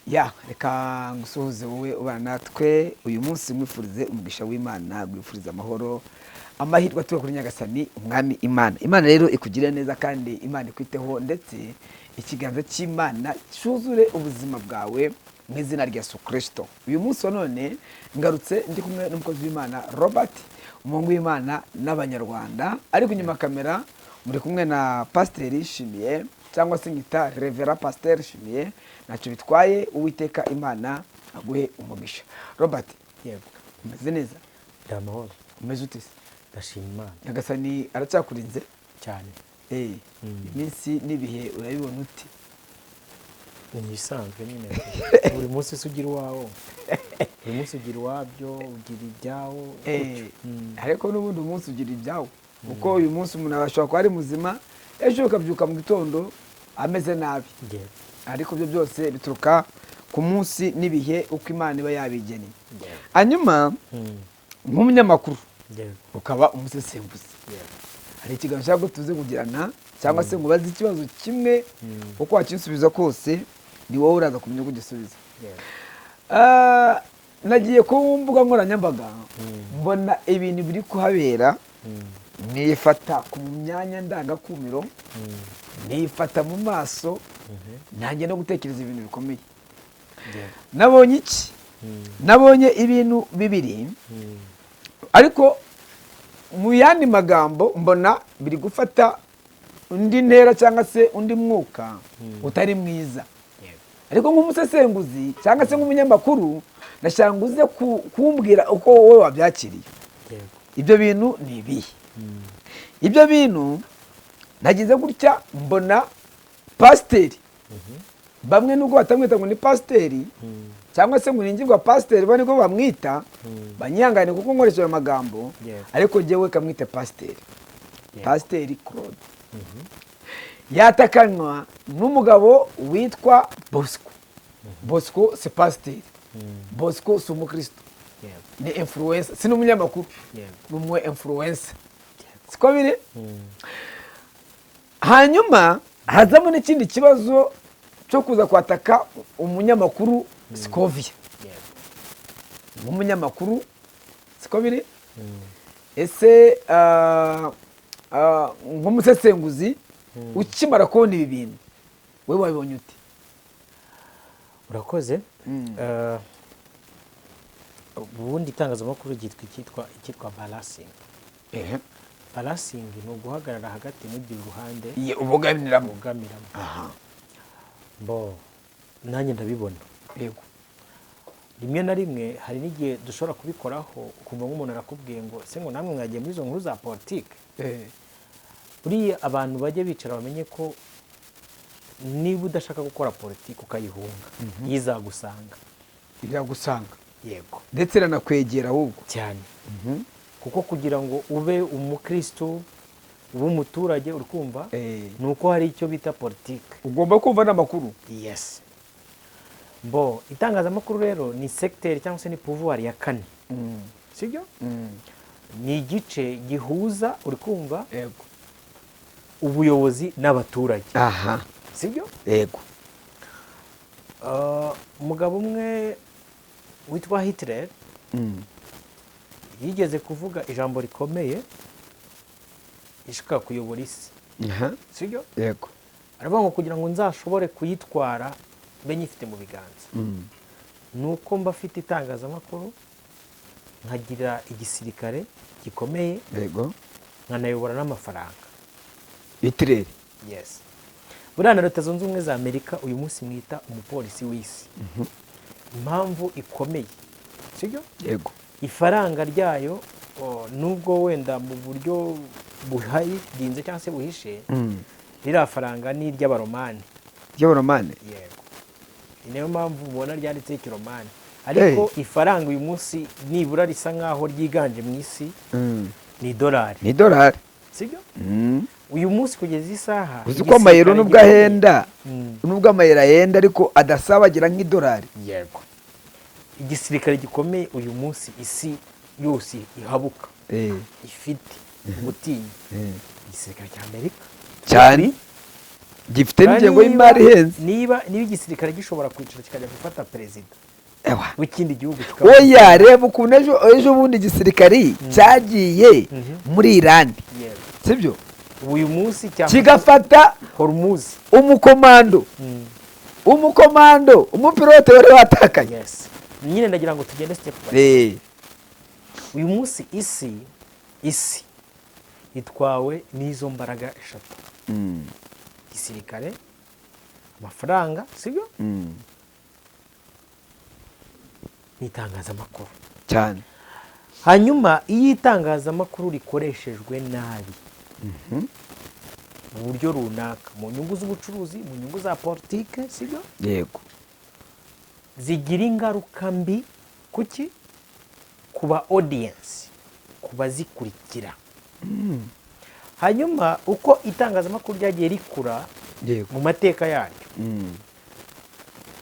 Ya, reka ngusuhuze wowe ubana natwe uyu munsi, mwifurize umugisha w'Imana, mwifurize amahoro, amahirwe aturuka kuri Nyagasani Umwami Imana. Imana rero ikugirire neza kandi Imana ikwiteho, ndetse ikiganza cy'Imana cyuzure ubuzima bwawe mu izina rya Yesu Kirisito. Uyu munsi wa none ngarutse ndi kumwe n'umukozi w'Imana Robert, umuhungu w'Imana n'Abanyarwanda, ariko inyuma ya kamera muri kumwe na Pasiteri Shimiye, cyangwa se nkita Reverend Pasiteri Shimiye, ntacyo bitwaye. Uwiteka Imana aguhe umugisha. Robert. Yego. Umeze neza? Ndi amahoro. Umeze ute se? Ndashima Imana. Nyagasani aracyakurinze? Cyane. Iminsi n'ibihe urabibona ute? Ni ibisanzwe nyine, buri munsi se ugira uwawo, buri munsi ugira uwabyo, ugira ibyawo gutyo. Ariko n'ubundi umunsi ugira ibyawo, kuko uyu munsi umuntu ashobora kuba ari muzima, ejo ukabyuka mu gitondo ameze nabi. Ariko ibyo byose bituruka ku munsi n'ibihe, uko Imana iba yabigennye. Hanyuma nk'umunyamakuru ukaba umusesenguzi, hari ikiganiro nshaka ko tuze kugirana, cyangwa se ngo ubaze ikibazo kimwe. Uko wakinsubiza kose ni wowe uraza kumenya uko ugisubiza. Nagiye ku mbuga nkoranyambaga, mbona ibintu biri kuhabera, nifata ku myanya ndangakumiro, nifata mu maso, nanjye no gutekereza ibintu bikomeye. Nabonye iki? Nabonye ibintu bibiri, ariko mu yandi magambo mbona biri gufata undi ntera cyangwa se undi mwuka utari mwiza. Ariko nk'umusesenguzi cyangwa se nk'umunyamakuru, ndashaka ngo uze kumbwira uko wowe wabyakiriye. Ibyo bintu ni ibihe? Ibyo bintu, nagize gutya mbona pasiteri, bamwe nubwo batamwita ngo ni pasiteri cyangwa se ngo ni ingirwa pasiteri, bo nibwo bamwita, banyihangane kuko nkoresheje ayo magambo, ariko njyewe kamwite pasiteri. Pasiteri Claude yatakanywa n'umugabo witwa Bosco. Bosco si pasiteri, Bosco si umukristo, ni influencer, si n'umunyamakuru, ni umu influencer, siko biri. Hanyuma hazamo n'ikindi kibazo cyo kuza kwataka umunyamakuru Scovia nk'umunyamakuru, siko biri. Ese nk'umusesenguzi, ukimara kubona ibi bintu, wowe wabibonye ute? Urakoze. Ubundi itangazamakuru ryitwa icyitwa balancing. Balancing ni uguhagarara hagati, ntugire uruhande Iye, ubogamiramo. ubogamiramo. Bo nanjye ndabibona. Rimwe na rimwe hari n'igihe dushobora kubikoraho, ukumva nk'umuntu arakubwiye ngo se ngo namwe mwagiye muri izo nkuru za politike. Buriya abantu bajye bicara bamenye ko niba udashaka gukora politiki ukayihunga, izagusanga. Iragusanga. Yego. Ndetse iranakwegera ahubwo. Cyane, kuko kugira ngo ube umukristo, ube umuturage, uri kumva, ni uko hari icyo bita politiki. Ugomba kumva n'amakuru. Yes. Bo itangazamakuru rero ni segiteri cyangwa se ni pouvoir ya kane, sibyo? Ni igice gihuza, uri kumva, ubuyobozi n'abaturage, sibyo? Yego. Umugabo umwe witwa Hitler yigeze kuvuga ijambo rikomeye ishaka kuyobora isi, sibyo? Yego. Aravuga ngo kugira ngo nzashobore kuyitwara mbe nyifite mu biganza, ni uko mba afite itangazamakuru, nkagira igisirikare gikomeye, nkanayobora n'amafaranga. Hitler. Yes. Buriya na Leta Zunze Ubumwe za Amerika uyu munsi mwita umupolisi w'isi, impamvu ikomeye, sibyo? Yego. Ifaranga ryayo, nubwo wenda mu buryo buharinze cyangwa se buhishe, ririya faranga ni iry'Abaromani. Ry'Abaromani. Yego, ni nayo mpamvu mubona ryanditseho ikiromani, ariko ifaranga uyu munsi nibura risa nkaho ryiganje mu isi ni idolari. Ni idolari. Sibyo? Uyu munsi kugeza isaha Uzi ko amayero igisirikare nubwo gikomeye- ahenda, nubwo amayero ahenda, ariko adasabagira nk'idolari. Yego, igisirikare gikomeye uyu munsi isi yose ihabuka, ifite gutinya, igisirikare cya Amerika. Cyane. Gifite n'ingengo y'imari ihenze. Niba igisirikare gishobora kwicara kikajya gufata perezida Ewa. w'ikindi gihugu kikaba Oya, reba ukuntu ejo bundi igisirikari cyagiye muri Irani, Yego. sibyo? Uyu munsi cyafata Kigafata Hormuz. umukomando, umupilote wari watakaye. Yes, nyine ndagira ngo tugende step by Uyu munsi isi itwawe n'izo mbaraga eshatu: gisirikare, amafaranga, sibyo, n'itangazamakuru. Cyane. Hanyuma iyo itangazamakuru rikoreshejwe nabi mu buryo runaka, mu nyungu z'ubucuruzi, mu nyungu za politike, sibyo, Yego. zigira ingaruka mbi kuki? Ku ba audience, ku bazikurikira. Hanyuma uko itangazamakuru ryagiye rikura mu mateka yaryo,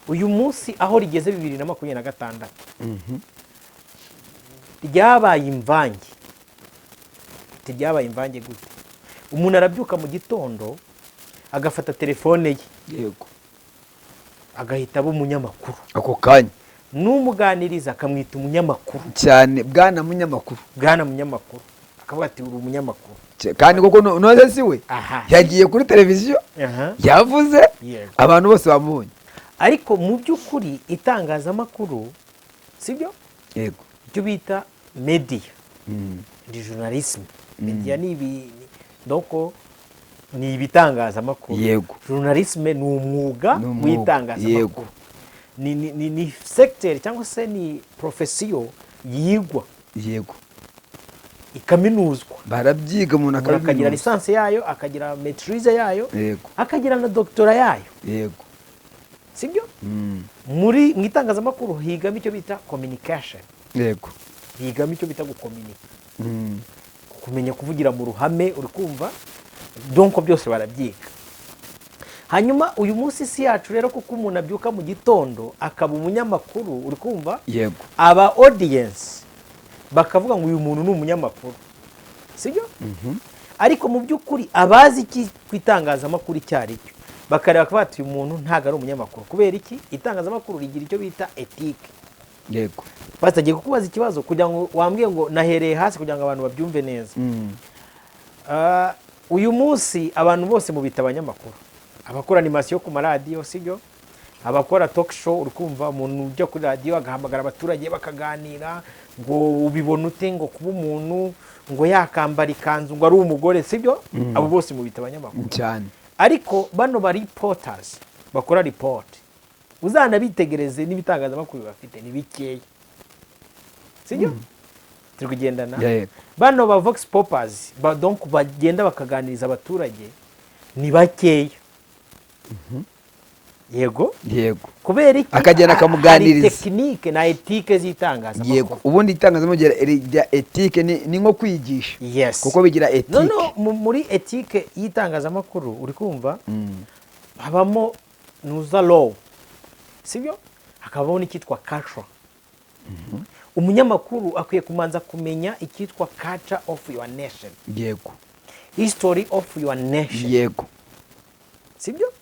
uyu munsi aho rigeze 2026, ryabaye imvange. Ati ryabaye imvange gute? Umuntu arabyuka mu gitondo agafata telefone ye, agahita aba umunyamakuru. Ako kanya. N'umuganiriza akamwita umunyamakuru. Cyane, bwana munyamakuru. Bwana munyamakuru, akavuga ati uri umunyamakuru. Kandi koko noze si we yagiye kuri televiziyo, yavuze, abantu bose bamubonye. Ariko mu by'ukuri itangazamakuru, sibyo, Yego. icyo bita media ni journalisme. Media ni ibi, donc ni ibitangazamakuru. Journalisme ni umwuga Ni umwuga, w'itangazamakuru. Ni secteur cyangwa se ni profession yigwa, ikaminuzwa. Barabyiga, umuntu Umuntu akagira akabiminuza. licence yayo, akagira maîtrise yayo, akagira na doctorat yayo, sibyo? Muri mu itangazamakuru higamo icyo bita communication, higamo icyo bita gukominika, kumenya kuvugira mu ruhame, uri kumva? Donc byose barabyiga. Hanyuma uyu munsi isi yacu rero, kuko umuntu abyuka mu gitondo akaba umunyamakuru, uri kumva, Yego. aba audience bakavuga ngo uyu muntu ni umunyamakuru, sibyo? Ariko mu by'ukuri abazi iki ku itangazamakuru icyo ari cyo bakareba bakavuga bati uyu muntu ntabwo ari umunyamakuru. Kubera iki? Itangazamakuru rigira icyo bita éthique. Batagiye kukubaza ikibazo kugira ngo wambwiye ngo nahereye hasi kugira ngo abantu babyumve neza. Uyu munsi abantu bose mubita abanyamakuru: abakora animation ku maradiyo, sibyo, abakora talk show, uri kumva, umuntu ujya kuri radiyo agahamagara abaturage bakaganira ngo ubibona ute, ngo kuba umuntu ngo yakambara ikanzu ngo ari umugore, sibyo, abo bose mubita abanyamakuru. Cyane. Ariko bano ba reporters bakora report, uzanabitegereze, n'ibitangazamakuru bafite ni bikeya, sibyo? Turi kugendana? Yego. Bano ba vox poppers ba, donc bagenda bakaganiriza abaturage ni bakeya, yego. Yego. Kubera iki? Akagenda akamuganiriza. Hari technique na éthique z'itangazamakuru. Yego, ubundi itangazamakuru rya éthique ni nko kwigisha, kuko bigira éthique. No, muri éthique y'itangazamakuru, uri kumva, habamo nuza law, sibyo, hakabaho n'icyitwa culture. Umunyamakuru akwiye kumanza kumenya icyitwa culture of your nation, history of your nation, sibyo?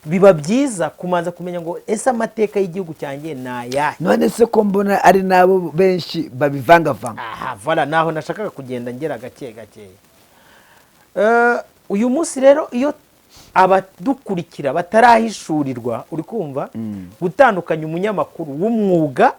Biba byiza kumanza kumenya ngo ese amateka y'igihugu cyanjye ni ayahe? None se ko mbona ari nabo benshi babivangavanga? Aha, voilà, naho nashakaga kugenda ngera gake gakeya. Uyu munsi rero iyo abadukurikira batarahishurirwa, uri kumva, gutandukanya umunyamakuru w'umwuga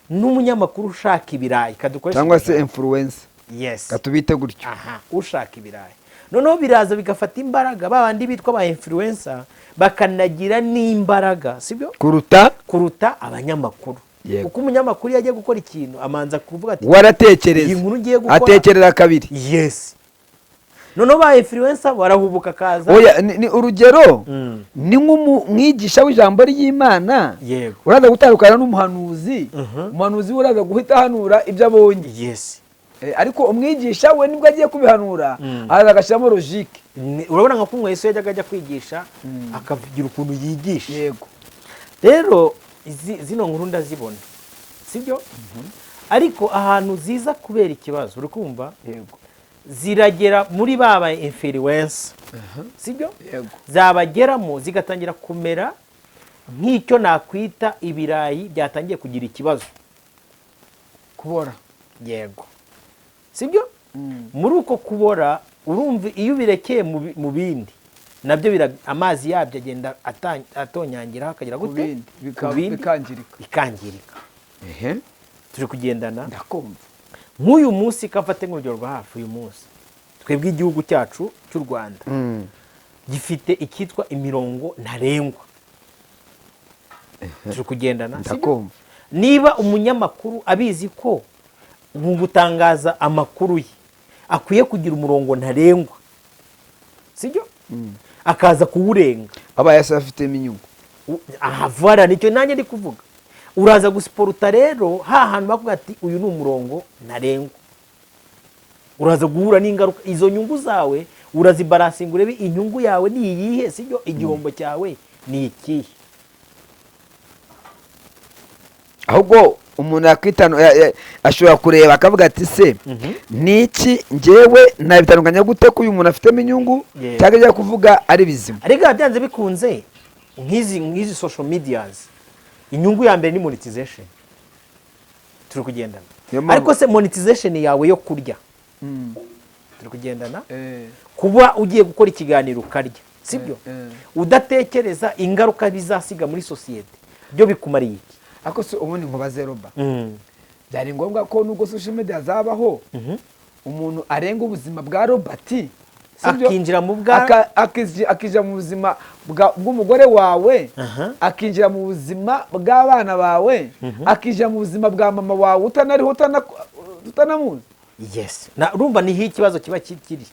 n'umunyamakuru ushaka ibirayi, kadukoreshe Cyangwa se ibirayi. influencer. Yes. Katubite gutyo. Aha, ushaka ibirayi. Noneho biraza bigafata imbaraga, ba bandi bitwa ba influencer bakanagira n'imbaraga, sibyo, Kuruta kuruta abanyamakuru. Kuko umunyamakuru iyo agiye gukora ikintu amanza kuvuga ati Waratekereza. iyi nkuru ngiye gukora. Atekereza kabiri. Yes, noneho ba influencer barahubuka akaza. Oya, ni urugero, ni nk'umwigisha w'ijambo ry'Imana uraza gutandukana n'umuhanuzi. Umuhanuzi we uraza guhita ahanura ibyo abonye. Ariko umwigisha we nibwo agiye kubihanura, araza agashyiramo logique. Urabona nka kumwe Yesu yajyaga ajya kwigisha akagira ukuntu yigisha. Rero zino nkuru ndazibona, sibyo, ariko ahantu ziza kubera ikibazo, uri kumva, Yego. Ziragera muri ba ba influencer, sibyo? Yego. Zabageramo zigatangira kumera nk'icyo nakwita ibirayi byatangiye kugira ikibazo. Kubora. Yego, sibyo? Muri uko kubora, urumva iyo ubirekeye mu bindi nabyo amazi yabyo agenda atonyangiraho akagira ku gute? Bindi Ku bindi, bikangirika. Bikangirika. Turi kugendana? Ndakumva. Nk'uyu munsi, kafate nk'urugero rwa hafi, uyu munsi twebwe igihugu cyacu cy'u Rwanda gifite icyitwa imirongo ntarengwa. Turi kugendana, sibyo? Ndakumva. Niba umunyamakuru abizi ko mu gutangaza amakuru ye akwiye kugira umurongo ntarengwa, sibyo, akaza kuwurenga, Abaye se afitemo inyungu? Aha voilà, nicyo nanjye ndi kuvuga. Uraza gusiporuta rero ha hantu bavuga ati uyu ni umurongo ntarengwa, uraza guhura n'ingaruka. Izo nyungu zawe urazibalancinga, urebe inyungu yawe ni iyihe, sibyo? Igihombo cyawe ni ikihe? Ahubwo umuntu yakwitanu ashobora kureba akavuga ati: "Se niki njyewe nabitandukanya gute ko uyu muntu afitemo inyungu cyangwa ibyo kuvuga ari bizima?" Ariko byanze bikunze nk'izi social medias, inyungu ya mbere ni monetization. Turi kugendana? Niyo mpamvu- Ariko se monetization yawe yo kurya, turi kugendana, kuba ugiye gukora ikiganiro ukarya, sibyo, udatekereza ingaruka bizasiga muri sosiyete, byo bikumariye iki? Ariko se ubundi nkubaze, Roba, byari ngombwa ko nubwo social media zabaho umuntu arenga ubuzima bwa Robert, sibyo? Akinjira mu bwa Akinjira mu buzima bw'umugore wawe, akinjira mu buzima bw'abana bawe, akinjira mu buzima bwa mama wawe utanariho, utanamuzi? Yes, na urumva niho ikibazo kiba kiri.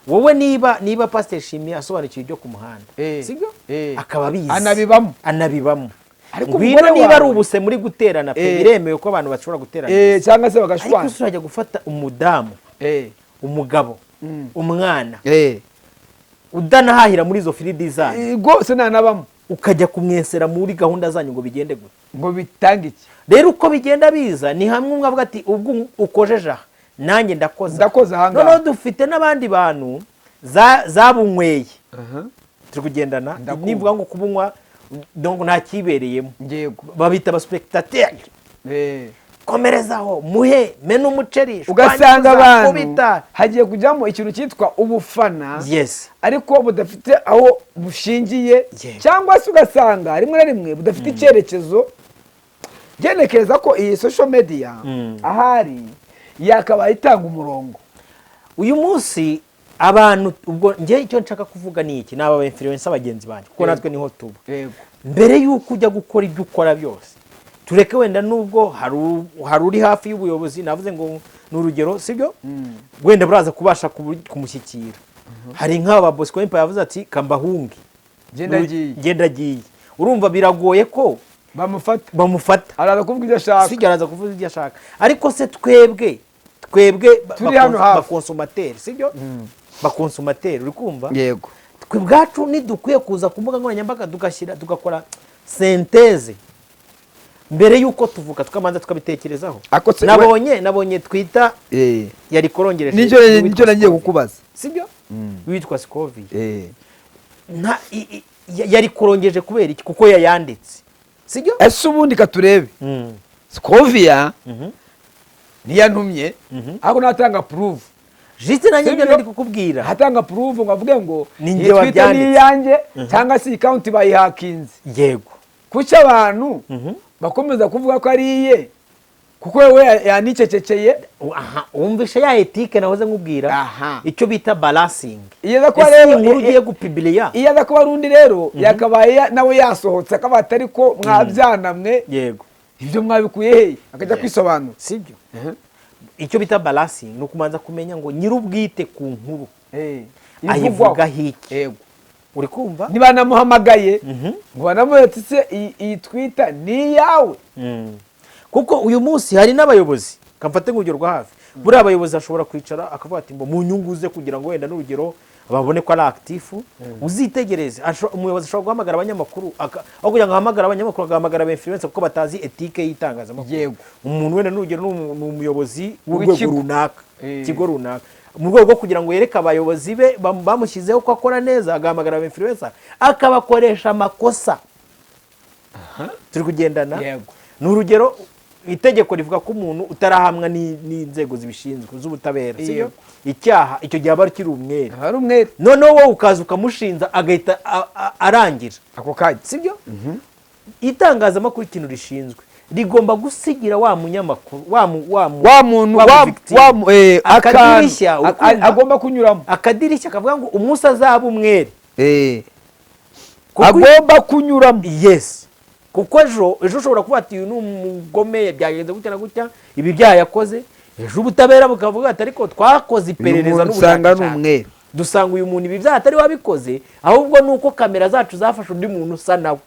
Wowe niba Pasiteri Shimiye asobanukiwe ibyo ku muhanda, sibyo, akaba abizi, Anabibamo. Anabibamo. Ariko Ngwino, umugore niba ari wawe- ubuse muri guterana pe, biremewe ko abantu bashobora guterana, Cyangwa se ariko bagashwana. se urajya gufata umudamu, umugabo, umwana, udanahahira muri izo field zanyu, Rwose ntanabamo, ukajya kumwesera muri gahunda zanyu ngo bigende gute? Ngo bitange iki? Rero uko bigenda biza ni hamwe umwe avuga ati: "Ubwo ukojeje aha, nanjye ndakoza." Ndakoza aha ngaha. Noneho dufite n'abandi bantu zabunyweye. Turi kugendana? Ndakumva. Nivuga ngo kubunywa, donc nta kibereyemo, babita abaspectateur. Komerezaho, muhe mena umuceri, Ugasanga shwanyaguza, abantu kubita. hagiye kujyamo ikintu cyitwa ubufana, ariko budafite aho bushingiye, cyangwa se ugasanga rimwe na rimwe budafite icyerekezo. Ngenekereza ko iyi social media ahari yakabaye itanga umurongo. Uyu munsi abantu, ubwo njye icyo nshaka kuvuga ni iki, ni aba influencer bagenzi banjye, kuko natwe niho tuba. Mbere y'uko ujya gukora ibyo ukora byose, tureke wenda nubwo hari uri hafi y'ubuyobozi, navuze ngo ni urugero, sibyo, wenda buraza kubasha kumushyikira. Hari nk'aba Bosco Empire yavuze ati: "Kambahunge." Genda agiye. Genda agiye. Urumva biragoye ko bamufata. Bamufata. Araza kuvuga ibyo ashaka. Sibyo, araza kuvuga ibyo ashaka. Ariko se twebwe Turi hano hafi. Bakonsommateurs, sibyo, bakonsommateurs, uri kumva? Yego. Twe ubwacu ntidukwiye kuza ku mbuga nkoranyambaga tugashyira, tugakora synthèse mbere y'uko tuvuga, tukabanza tukabitekerezaho? Ako se- Nabonye twita yari korongereje Nicyo uwitwa nicyo nagiye Scovia. kukubaza. Sibyo, witwa Scovia nta yari korongeje kubera iki? Kuko yayanditse, sibyo? Ese ubundi katurebe, Scovia ntiyantumye, ariko natanga proof. Juste nanjye ibyo Sibyo? nari kukubwira. Hatanga proof ngo avuge ngo Ni iyi njye Twitter ni wabyanditse. iyanjye, cyangwa se iyi account bayihakinze. Kuki abantu bakomeza kuvuga ko ari iye, kuko we yanicecekeye? Aha wumvishe ya éthique nahoze nkubwira, icyo bita balancing. Iyo aza kuba Ese rero iyi nkuru ugiye gupibiliya, iyo aza kuba ari undi rero, yakabaye nawe yasohotse akaba atari ko mwabyanamwe, ibyo mwabikuye he, akajya kwisobanura. Sibyo, icyo bita balancing ni ukubanza kumenya ngo nyir'ubwite ku nkuru ayivugaho iki. Uri kumva? Niba namuhamagaye ngo banamuhe se iyi twita ni iyawe? Kuko uyu munsi hari n'abayobozi, kamfate nk'urugero rwa hafi, buriya abayobozi ashobora kwicara akavuga ati ngo mu nyungu ze, kugira ngo wenda n'urugero babone ko ari actif. Uzitegereze, umuyobozi ashobora guhamagara abanyamakuru, aho kugira ngo ahamagare abanyamakuru agahamagara aba influencer, kuko batazi éthique y'itangazamakuru. Umuntu wenda n'urugero ni umuyobozi w'urwego W'ikigo. runaka, ikigo runaka. Mu rwego rwo kugira ngo yereke abayobozi be bamushyizeho ko akora neza, agahamagara aba influencer akabakoresha amakosa. Turi kugendana? Yego. Ni urugero, itegeko rivuga ko umuntu utarahamwa n'inzego zibishinzwe z'ubutabera, sibyo? Yego. Icyaha, icyo gihe aba akiri umwere. Hari umwere. Noneho wowe ukaza ukamushinza, agahita arangira ako kanya. Sibyo? Itangazamakuru, ikintu rishinzwe, rigomba gusigira wa munyamakuru, wa mu wa muntu wa mu wa victim. wa mu- Akadirishya, akantu ukumva? Agomba kunyuramo. Akadirishya kavuga ngo umunsi azaba umwere. Agomba kunyuramo. Yes, kuko ejo ushobora kuba ati: "Uyu ni umugome, byagenze gutya na gutya, ibi byaha yakoze." Ejo ubutabera bukavuga ati: "Ariko twakoze Uyu iperereza muntu usanga ni n'ubushakashatsi, umwere. dusanga uyu muntu ibi byaha atari wabikoze, ahubwo ni uko kamera zacu zafashe undi muntu usa nawe."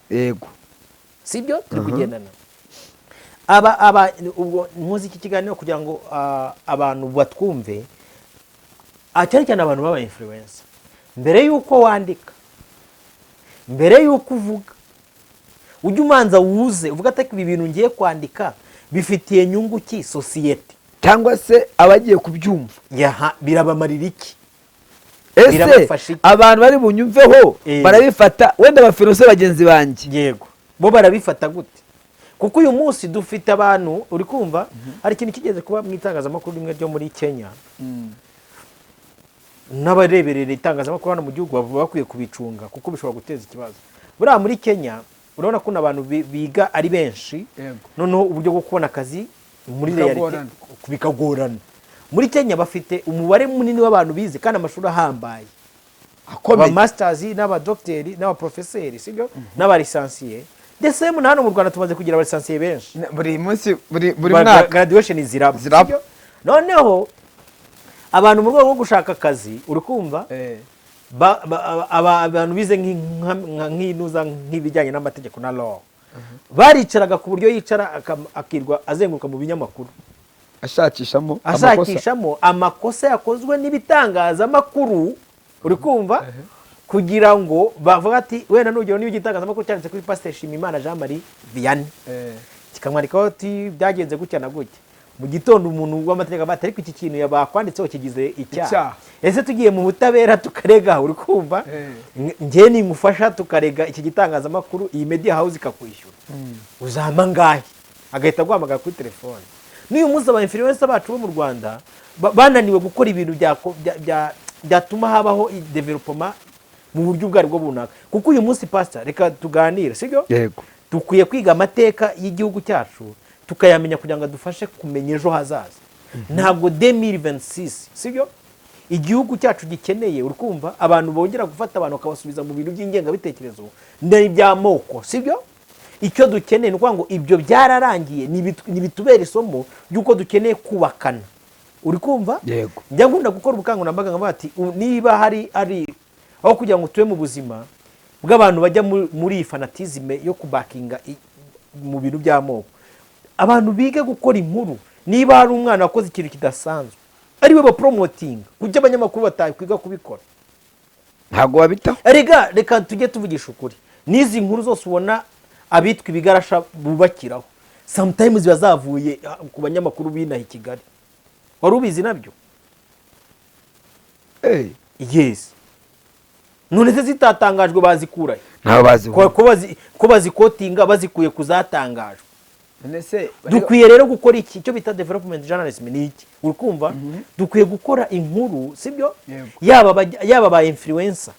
Sibyo? Turi kugendana? Aba ubwo nkoze iki kiganiro kugira ngo abantu batwumve, cyane cyane abantu b'aba influencer. Mbere y'uko wandika, mbere y'uko uvuga, ujye umanza wuze uvuga ati: "Ibi bintu ngiye kwandika bifitiye nyungu ki sosiyete?" Cyangwa se abagiye kubyumva. Yaha, birabamarira iki? Ese Birabafasha iki? abantu bari bunyumveho barabifata, wenda abafilosofe bagenzi banjye? Yego, bo barabifata gute? Kuko uyu munsi dufite abantu, uri kumva, hari ikintu kigeze kuba mu itangazamakuru rimwe ryo muri Kenya, n'abareberera itangazamakuru hano mu gihugu baba bakwiye kubicunga, kuko bishobora guteza ikibazo. Buriya muri Kenya urabona ko abantu biga ari benshi, noneho uburyo bwo kubona akazi muri réalité Bikagorana. bikagorana. Muri Kenya bafite umubare munini w'abantu bize kandi amashuri ahambaye, akomeye, aba masters n'abadogiteri n'abaprofeseri, sibyo, n'abalisansiye. Ndetse na hano mu Rwanda tumaze kugira abalisansiye benshi. Buri munsi, buri mwaka. Graduation ziraba. Ziraba. Sibyo? Noneho abantu mu rwego rwo gushaka akazi, uri kumva, abantu bize nk'inuza, nk'ibijyanye n'amategeko na law, baricaraga ku buryo yicara akirwa azenguruka mu binyamakuru ashakishamo amakosa. Ashakishamo amakosa yakozwe n'ibitangazamakuru, uri kumva, kugira ngo bavuga ati wenda n'urugero, niba igitangazamakuru cyanditse kuri Pasiteri Nshimiyimana Jean Marie Vianney, kikamwandikaho ati byagenze gutya na gutya, mu gitondo umuntu w'amategeko avuga ati: "Ariko iki kintu bakwanditseho kigize icyaha." Icyaha. Ese tugiye mu butabera tukarega, uri kumva, njye nimufasha tukarega iki gitangazamakuru, iyi media house ikakwishyura, uzampa angahe? Agahita aguhamagara kuri telefone. N'uyu munsi aba influencer bacu bo mu Rwanda bananiwe gukora ibintu byatuma habaho development mu buryo ubwo aribwo runaka. Kuko uyu munsi, pastor, reka tuganire, sibyo? Yego. Dukwiye kwiga amateka y'igihugu cyacu, tukayamenya kugira ngo adufashe kumenya ejo hazaza. Ntabwo 2026, sibyo, igihugu cyacu gikeneye, uri kumva, abantu bongera gufata abantu bakabasubiza mu bintu by'ingengabitekerezo n'iby'amoko, sibyo? Icyo dukeneye ni ukuvuga ngo ibyo byararangiye, nibitubera isomo ry'uko dukeneye kubakana, uri kumva? Yego. Njya nkunda gukora ubukangurambaga nkavuga ati: "Niba hari ari aho kugira ngo tube mu buzima bw'abantu bajya muri iyi fanatisme yo kubakinga mu bintu by'amoko, abantu bige gukora inkuru. Niba hari umwana wakoze ikintu kidasanzwe, ariwe bapromotinga. Kuki abanyamakuru batakwiga kubikora?" Ntabwo babitaho. Erega reka tujye tuvugisha ukuri, n'izi nkuru zose ubona abitwa ibigarasha bubakiraho, sometimes ziba zavuye ku banyamakuru b'inaha i Kigali. Wari ubizi nabyo? Yes. None se zitatangajwe bazikurahe? Ntabwo bazi. Ko bazikotinga bazikuye ku zatangajwe. None se Dukwiye rero gukora iki icyo bita development journalism. Ni iki? Uri kumva, dukwiye gukora inkuru, sibyo? Yego. Yaba ba influencer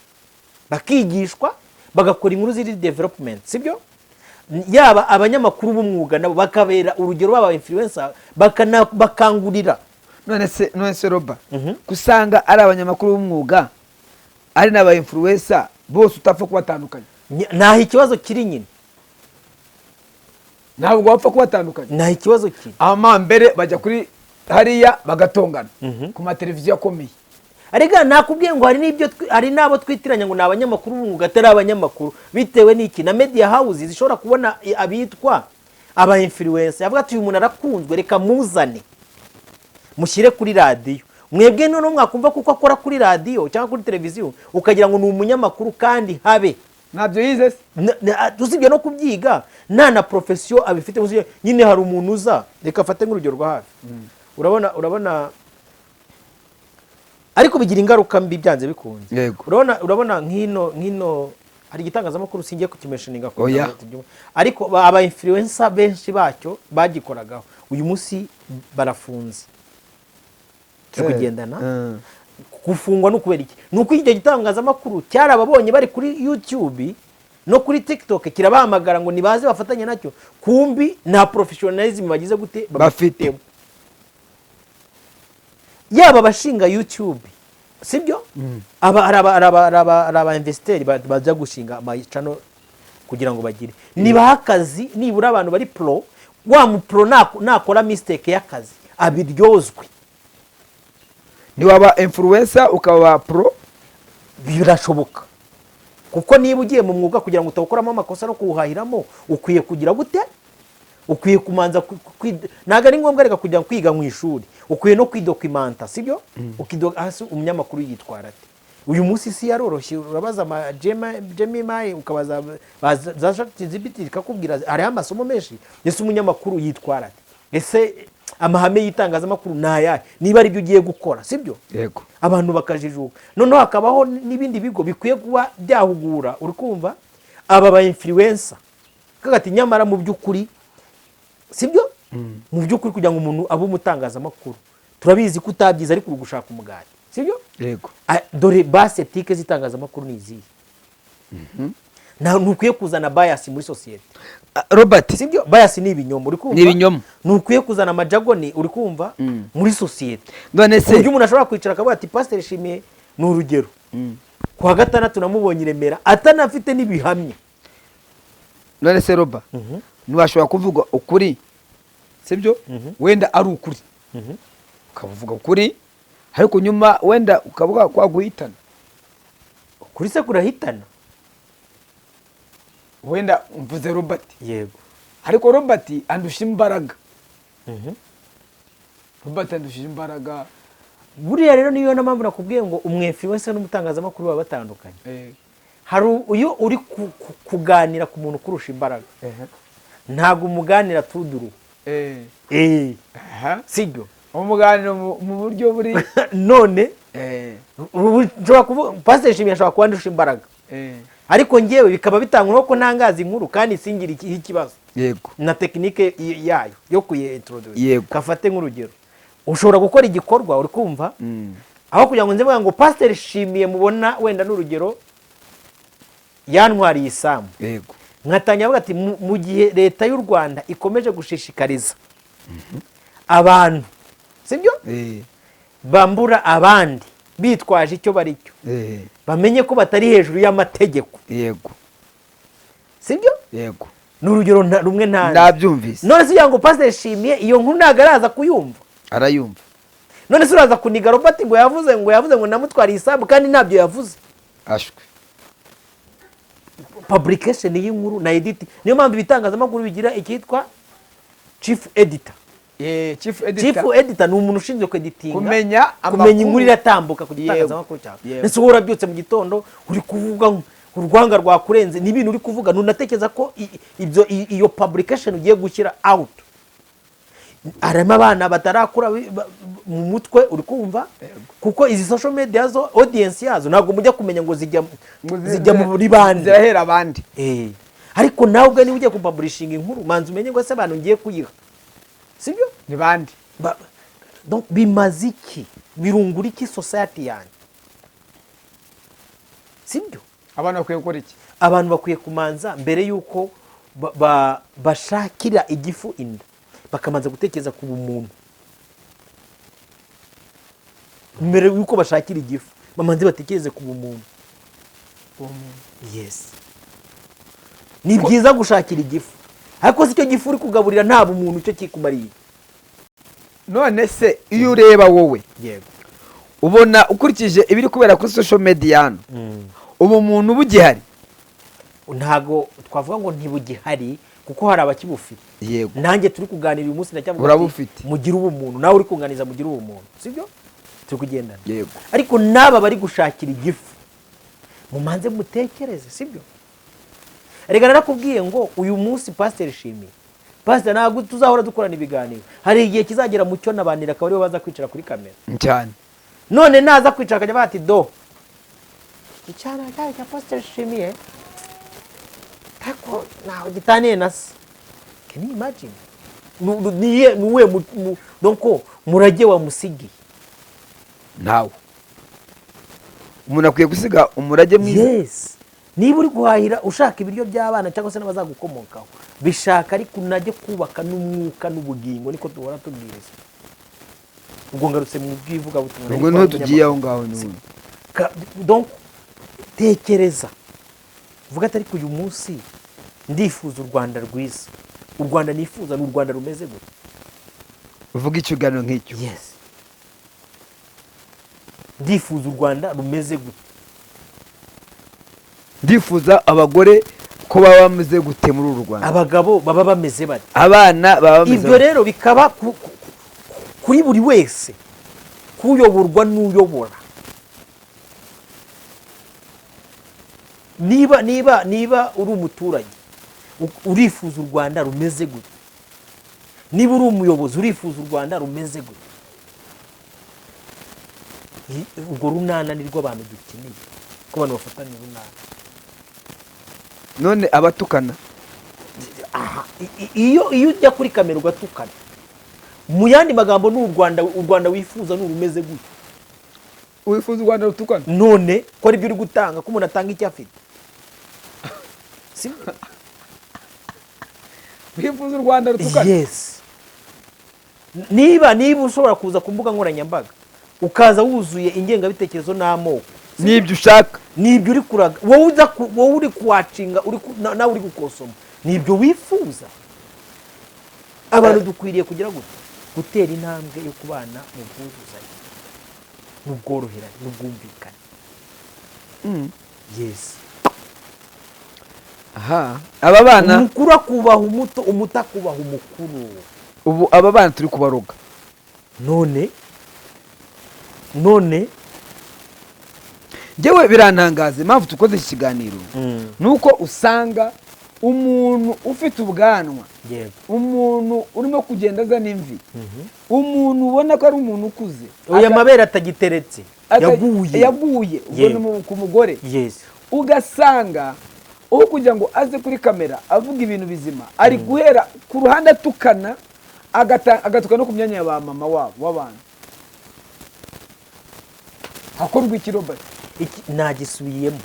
bakigishwa, bagakora inkuru ziri development, sibyo? Yaba abanyamakuru b'umwuga nabo bakabera urugero baba influencer, bakangurira. None se Roba, kusanga ari abanyamakuru b'umwuga, ari n'aba influencer bose, utapfa kubatandukanya? Ntaho ikibazo kiri nyine. Ntabwo wapfa kubatandukanya. Ntaho ikibazo kiri. Amambere bajya kuri hariya bagatongana ku mateleviziyo akomeye. Arega nakubwiye ngo hari n'ibyo hari n'abo twitiranya ngo ni abanyamakuru b'umwuga atari abanyamakuru, bitewe n'iki? Na media house zishobora kubona abitwa aba influencer, avuga ati: "Uyu muntu arakunzwe, reka muzane mushyire kuri radiyo." Mwebwe noneho mwakumva kuko akora kuri radiyo cyangwa kuri televiziyo, ukagira ngo ni umunyamakuru, kandi habe Ntabyo yize se. Usibye no kubyiga, nta na profession abifite. Nyine hari umuntu uza, reka afate nk'urugero rwa hafi. Urabona Ariko bigira ingaruka mbi byanze bikunze. Urabona nk'ino hari igitangazamakuru, singiye kukimentioninga kugira Oya. ngo tubyumve, ariko aba influencer benshi bacyo bagikoragaho uyu munsi barafunze. Turi kugendana. Gufungwa ni ukubera iki? Ni uko icyo gitangazamakuru cyarababonye bari kuri YouTube no kuri TikTok, kirabahamagara ngo nibaze bafatanye nacyo, kumbi nta professionalism bagize gute? Bafite. Babifitemo. Yaba abashinga YouTube, sibyo, aba hari aba investisseur bajya gushinga amachannel kugira ngo bagire, nibaha akazi nibura abantu bari pro. Wa mu pro nakora mistake y'akazi abiryozwe. Ntiwaba influencer ukaba pro? Birashoboka, kuko niba ugiye mu mwuga kugira ngo utawukoramo amakosa no kuwuhahiramo, ukwiye kugira gute? Ukwiye kumanza ntabwo ari ngombwa reka kujya kwiga mu ishuri, ukwiye no kwidocumenta, sibyo? Hasi umunyamakuru yitwara ate? Uyu munsi isi yaroroshye, urabaza ama Gemini, ukabaza za ChatGPT ikakubwira. Hariho amasomo menshi. Ese umunyamakuru yitwara ate? Ese amahame y'itangazamakuru ni ayahe niba ari byo ugiye gukora, sibyo? Yego. Abantu bakajijuka. Noneho hakabaho n'ibindi bigo bikwiye kuba byahugura, uri kumva, aba ba influencer kagati. Nyamara mu by'ukuri, sibyo, mu by'ukuri kugira ngo umuntu abe umutangazamakuru, turabizi ko utabyize ariko uri gushaka umugati, sibyo? Yego. Ah, dore base éthique z'itangazamakuru ni izihe? Ntukwiye kuzana bias muri sosiyete. Ah, Robert. Sibyo, bias ni ibinyoma, uri kumva? Ni ibinyoma. Ntukwiye kuzana amajargon, uri kumva, muri sosiyete, None ku buryo se umuntu ashobora kwicara akavuga ati: "Pasiteri Shimiye, ni urugero, ku wa gatandatu namubonye i Remera," atanafite n'ibihamya. None se Roba, ntiwashobora kuvuga ukuri, sibyo? Wenda ari ukuri, ukavuga ukuri, ariko nyuma wenda ukavuga kwaguhitana. Ukuri se kurahitana? Wenda mvuze Robert, ariko Robert andusha imbaraga. Robert andushije imbaraga. Buriya rero niyo mpamvu nakubwiye ngo umwinfluencer n'umutangazamakuru baba batandukanye. Hari iyo uri kuganira ku muntu ukurusha imbaraga, ntabwo umuganira tuduru. Sibyo? Umuganiro mu buryo buri None ubu nshobora kuvuga, Pasiteri Shimiye ashobora kuba andusha imbaraga, ariko ngewe bikaba bitangwa ko ntangaza inkuru kandi singire ikibazo na technique yayo yo kuyi-introduce. Kafate nk'urugero, ushobora gukora igikorwa, uri kumva, aho kugira ngo nze mvuga ngo Pasiteri Shimiye mubona, wenda n'urugero, yantwariye isambu, nkatangira avuga ati: Mu gihe leta y'u Rwanda ikomeje gushishikariza abantu, sibyo, bambura abandi bitwaje icyo bari cyo, bamenye ko batari hejuru y'amategeko." Sibyo? Yego. Ni urugero rumwe ntanze. Ndabyumvise. None se ugira ngo Pasiteri Shimiye iyo nkuru ntabwo araza kuyumva? Arayumva. None se uraza kuniga Robert ngo yavuze ngo namutwariye isambu kandi ntabyo yavuze? Ashwe. Publication y'inkuru na edit, niyo mpamvu ibitangazamakuru bigira icyitwa chief editor. Chief Chief editor. Editor ni umuntu ushinzwe kweditinga, Kumenya kumenya amakuru. inkuru iratambuka ku gitangazamakuru cyawe. Ese wowe urabyutse mu gitondo uri kuvuga ngo urwanga rwakurenze n'ibintu uri kuvuga, ntunatekereza ko ibyo iyo publication ugiye gushyira out harimo abana batarakura mu mutwe, uri kumva? Kuko izi social media zo, audience yazo ntabwo mujya kumenya ngo zijya Ngo zijya muri bande. Zirahera abandi. Ariko nawe ubwe niba ugiye kupublishinga inkuru, manza umenye ngo ese abantu ngiye kuyiha, sibyo? Ni bande? Donc bimaze iki? Birungura iki society yanjye, sibyo? Abantu bakwiye gukora iki? Abantu bakwiye kumanza mbere y'uko bashakira igifu inda, bakamanza gutekereza ku bumuntu. Mbere y'uko bashakira igifu, bamanze batekereze ku bumuntu. Yes, ni byiza gushakira igifu, ariko si icyo gifu uri kugaburira nta bumuntu icyo kikumariye. None se iyo ureba wowe, Yego. ubona ukurikije ibiri kubera kuri social media hano, ubu muntu bugihari? Ntago twavuga ngo ntibugihari, kuko hari abakibufite. Nanjye turi kuganira uyu munsi ndacyavuga ati, Urabufite. Mugire ubumuntu. Nawe uri kunganiza, mugire ubumuntu, sibyo? Turi kugendana. Yego. Ariko n'aba bari gushakira igifu, mumanze mutekereze, sibyo? Reka narakubwiye ngo uyu munsi Pasiteri Shimiye, Pasiteri, ntabwo tuzahora dukorana ibiganiro. Hari igihe kizagera Mucyo na Banira akaba aribo baza kwicara kuri kamera. Cyane. None naza kwicara akajya bati do iki cyana cyari cya Pasiteri Nshimiye, ariko ntaho gitaniye na se. Can you imagine? Ni uwuhe donc murage wamusigiye? Ntawe. Umuntu akwiye gusiga umurage mwiza. Yes, niba uri guhahira ushaka ibiryo by'abana cyangwa se n'abazagukomokaho, bishaka, ariko unajye kubaka n'umwuka n'ubugingo. Niko duhora tubwiriza. Ubwo ngarutse mu bw'ivugabutumwa. Ubwo niho tugiye aho ngaho n'ubundi. Donc tekereza, vuga ati: "Ariko uyu munsi ndifuza u Rwanda rwiza. U Rwanda nifuza ni u Rwanda rumeze gute?" Uvuga ikiganiro nk'icyo. Yes, ndifuza u Rwanda rumeze gute? Ndifuza abagore ko baba bameze gute muri uru Rwanda? Abagabo baba bameze bate? Abana baba bameze Ibyo bate? rero bikaba kuri buri wese, kuyoborwa n'uyobora. Niba uri umuturage, urifuza u Rwanda rumeze gute? Niba uri umuyobozi, urifuza u Rwanda rumeze gute? Urwo runana ni rwo abantu dukeneye, ko abantu bafatanya urunana. None abatukana? Aha, iyo ujya kuri kamera ugatukana, mu yandi magambo ni u Rwanda, u Rwanda wifuza ni urumeze gutya. Wifuza u Rwanda rutukana? None ko aribyo uri gutanga, ko umuntu atanga icyo afite. Wifuza u Rwanda rutukana? Yes. Niba ushobora kuza ku mbuga nkoranyambaga ukaza wuzuye ingengabitekerezo n'amoko, N'ibyo ushaka. Nibyo uri kuraga, wowe uza wowe uri kuwacinga, uri nawe uri gukosoma, nibyo wifuza. Abantu dukwiriye kugira gute? Gutera intambwe yo kubana mu bwuzuzanye n'ubworoherane n'ubwumvikane. Yes. Aha aba bana, Umukuru akubaha umuto, umuto akubaha umukuru. Ubu aba bana turi kubaroga. None Njyewe birantangaza, impamvu dukoze iki kiganiro ni uko usanga umuntu ufite ubwanwa, umuntu urimo kugenda azana imvi, umuntu ubona ko ari umuntu ukuze, Oya, amabere atagiteretse, yaguye. Yaguye, ubwo ni ku mugore. Ugasanga aho kugira ngo aze kuri kamera avuga ibintu bizima, ari guhera ku ruhande atukana, agatuka no ku myanya ya ba mama wabo w'abantu. Hakorwa iki, Robert? Iki nagisubiyemo: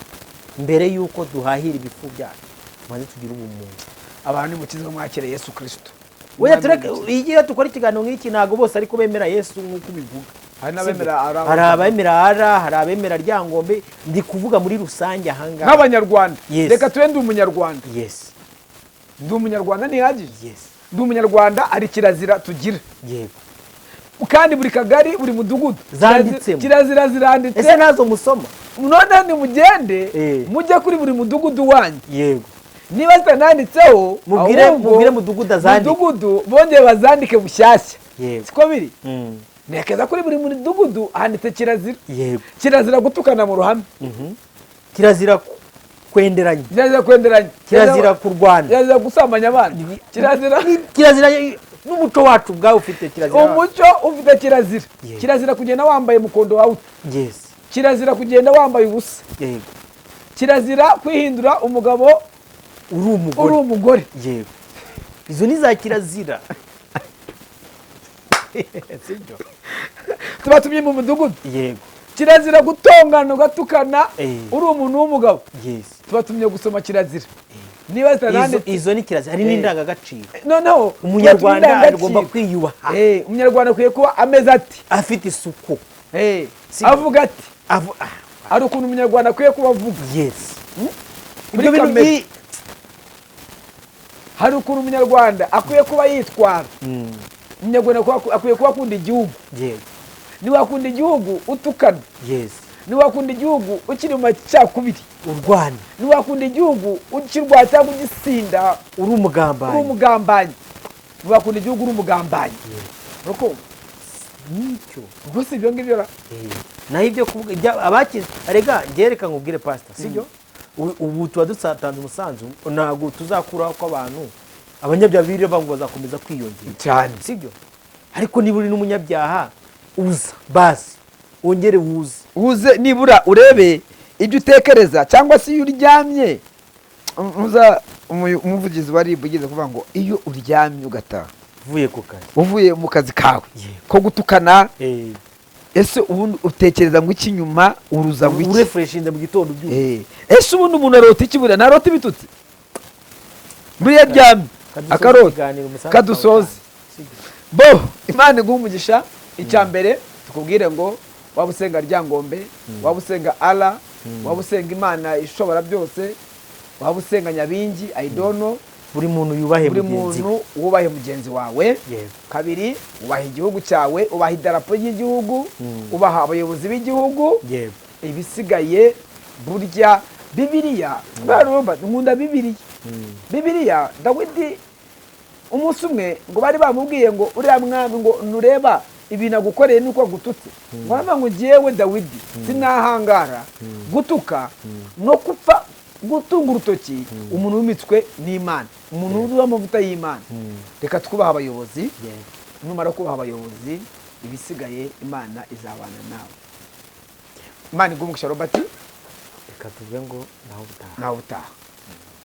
mbere y'uko duhahira ibifu byacu, tumaze tugire ubumuntu. Abantu nimukizwe, mwakire Yesu Kirisito. Oya, tureke. Iyo dukora ikiganiro nk'iki, ntabwo bose ariko bemera Yesu nk'uko ubivuga. Hari n'abemera ara. Hari abemera ara, hari abemera Ryangombe. Ndi kuvuga muri rusange ahangaha. Nk'Abanyarwanda. Yes. Reka tube ndi Umunyarwanda. Ndi Umunyarwanda ntihagije? Ndi Umunyarwanda, hari kirazira tugira. Kandi buri kagari, buri mudugudu Zanditsemo. Kirazira ziranditse. Ese nazo musoma? None nimugende, mujye kuri buri mudugudu wanyu, niba zitananditseho, ahubwo Mubwire mudugudu azandike. Mudugudu bongeye bazandike bushyashya. Siko biri? Ntekeza kuri buri mudugudu handitse kirazira. Kirazira gutukana mu ruhame. Kirazira kwenderanya. Kirazira kwenderanya. Kirazira kurwana. Kirazira gusambanya abana. Kirazira. Kirazira n'umuco wacu ubwawe ufite kirazira. Umuco ufite kirazira. Kirazira kugenda wambaye umukondo wawe. Kirazira kugenda wambaye ubusa. Kirazira kwihindura umugabo Uri uri umugore. umugore. Yego, izo ni za kirazira, sibyo? Tubatumye mu mudugudu. Kirazira gutongana ugatukana uri umuntu w'umugabo. Tubatumye gusoma kirazira niba zitananditse. Izo ni kirazira, hari n'indangagaciro. Noneho Umunyarwanda tubatumye agomba indangagaciro. kwiyubaha. Umunyarwanda akwiye kuba ameze ati? Afite isuku. Avuga ati? Ah, Hari ukuntu Umunyarwanda akwiye kuba avuga. Muri Ibyo bintu kamere. Hari ukuntu Umunyarwanda akwiye kuba yitwara. Umunyarwanda akwiye kuba akunda igihugu. Ntiwakunda igihugu utukana. Ntiwakunda igihugu ukiri mu macakubiri. Urwana. Ntiwakunda igihugu ukirwanya cyangwa ugisinda. Uri Uri umugambanyi. umugambanyi. Ntiwakunda igihugu uri umugambanyi. Urukumva? Nicyo. Ubwo si ibyo ngibyo ra? Naho ibyo kuvuga abakize, rega njye reka nkubwire, pasita, sibyo? Ubu tuba dusatanze umusanzu, ntabwo tuzakuraho ko abantu abanyabyaha biriya ngo bazakomeza kwiyongera. Cyane. Sibyo? Ariko niba uri n'umunyabyaha, uza basi. Wongere wuze. Uze nibura urebe ibyo utekereza, cyangwa se iyo uryamye uza umuvugizi wa RIB ugeze kuvuga ngo iyo uryamye ugataha uvuye ku kazi, uvuye mu kazi kawe Yego. ko gutukana, ese ubundi utekereza ngo iki nyuma uruza ngo iki? Urefreshinze mu gitondo ubyuka. Ese ubundi umuntu arota iki? Buriya ntarota ibitutsi buriya aryamye Kadusoze akarota? ikiganiro, umusanzu Kadusoze. twawutanze. Bo Imana iguha umugisha. Icya mbere tukubwire ngo waba usenga Ryangombe, waba usenga Ara, waba usenga Imana ishobora byose, waba usenga Nyabingi, ayidono. Buri muntu yubahe Buri mugenzi we. muntu wubahe mugenzi wawe. Kabiri, ubaha igihugu cyawe, ubaha idarapo ry'igihugu, ubaha abayobozi b'igihugu. Ibisigaye burya Bibiliya barumva, nkunda Bibiliya. Bibiliya, Dawidi umunsi umwe ngo bari bamubwiye ngo uriya mwami ngo nureba ibintu agukoreye nuko agututse, ngo aravuga ngo njyewe Dawidi sinahangara gutuka no gupfa gutunga urutoki umuntu wimitswe n'Imana, umuntu wuzuye amavuta y'Imana. Reka twubahe abayobozi. Numara kubaha abayobozi, ibisigaye Imana izabana nawe. Imana iguhe umugisha, Robert. Reka tuvuge ngo naho ubutaha. Nawe utaha.